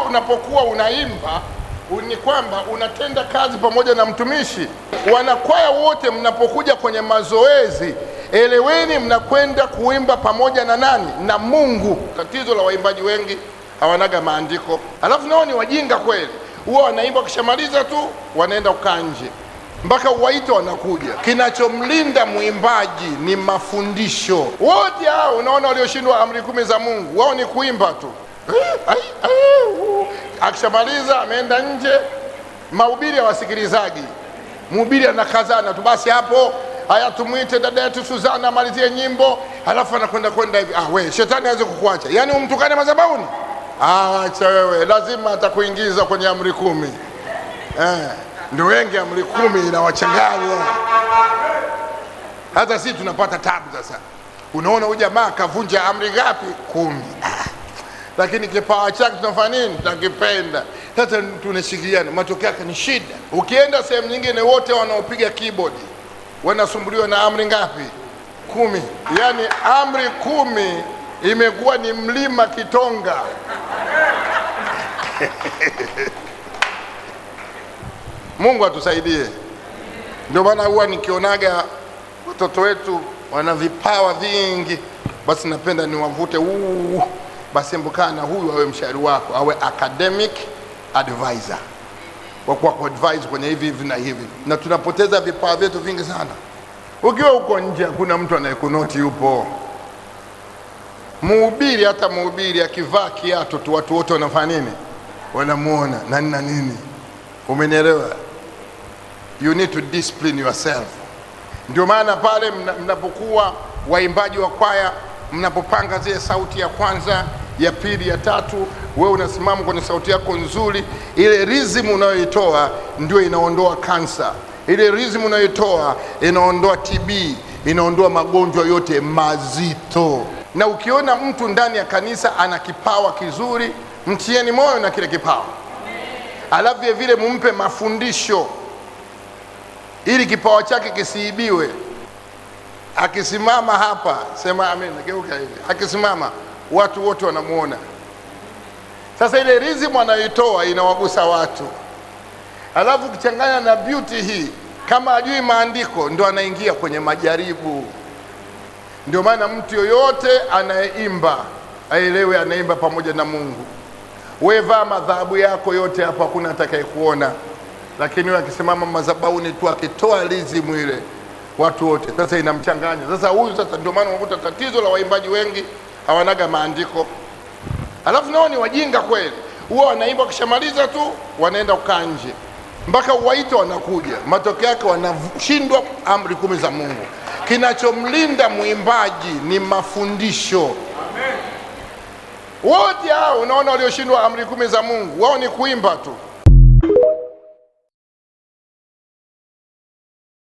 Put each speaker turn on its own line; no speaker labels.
unapokuwa unaimba ni kwamba unatenda kazi pamoja na mtumishi. Wanakwaya wote mnapokuja kwenye mazoezi, eleweni mnakwenda kuimba pamoja na nani? Na Mungu. Tatizo la waimbaji wengi hawanaga maandiko, alafu nao ni wajinga kweli, huwa wanaimba, wakishamaliza tu wanaenda kukaa nje mpaka uwaite wanakuja. Kinachomlinda mwimbaji ni mafundisho. Wote hao unaona walioshindwa amri 10 za Mungu, wao ni kuimba tu. Akishamaliza ameenda nje, mahubiri hawasikilizaji, mhubiri anakazana tu basi hapo, haya tumuite dada yetu Suzana amalizie nyimbo, halafu anakwenda kwenda hivi. We shetani aweze kukuacha, yaani umtukane madhabahuni? Acha wewe, lazima atakuingiza kwenye amri 10. Ndio wengi amri 10 inawachanganya. Hata sisi tunapata tabu sasa. Unaona huyu jamaa kavunja amri ngapi? 10. Lakini kipawa chake tunafanya nini? Tunakipenda. Sasa tunashikiliana, matokeo yake ni shida. Ukienda sehemu nyingine, wote wanaopiga keyboard wanasumbuliwa na amri ngapi? 10. Yaani amri 10 imekuwa ni mlima Kitonga. Mungu atusaidie. Ndio maana huwa nikionaga watoto wetu wana vipawa vingi, basi napenda niwavute, basi mbukana huyu awe mshauri wako, awe academic advisor, wa kuwa advise kwenye hivi hivi na hivi. Na tunapoteza vipawa vyetu vingi sana. Ukiwa huko nje hakuna mtu anayekunoti yupo. Mhubiri, hata mhubiri akivaa kiatu tu watu wote wanafanya nini? Wanamuona nani na nini. Umenielewa? You need to discipline yourself. Ndio maana pale mnapokuwa waimbaji wa kwaya, mnapopanga zile sauti ya kwanza, ya pili, ya tatu, wewe unasimama kwenye sauti yako nzuri, ile rhythm unayoitoa ndio inaondoa kansa. Ile rhythm unayoitoa inaondoa TB, inaondoa magonjwa yote mazito. Na ukiona mtu ndani ya kanisa ana kipawa kizuri, mtieni moyo na kile kipawa. Alafu vile vile mumpe mafundisho ili kipawa chake kisiibiwe. Akisimama hapa, sema amen, geuka hivi. Akisimama watu wote wanamuona. Sasa ile rhythm anayoitoa inawagusa watu. Alafu ukichanganya na beauty hii, kama ajui maandiko ndo anaingia kwenye majaribu. Ndio maana mtu yoyote anayeimba aelewe anaimba pamoja na Mungu. Wewe vaa madhahabu yako yote hapo, hakuna atakayekuona. Lakini wewe akisimama madhabahuni tu akitoa rhythm ile, watu wote sasa inamchanganya. Sasa huyu sasa ndio maana unakuta tatizo la waimbaji wengi hawanaga maandiko. Alafu nao ni wajinga kweli, huwa wanaimba, wakishamaliza tu wanaenda kukaa nje mpaka uwaite wanakuja. Matokeo yake wanashindwa amri 10 za Mungu. Kinachomlinda mwimbaji ni mafundisho. Wote hao unaona walioshindwa amri 10 za Mungu, wao ni kuimba tu.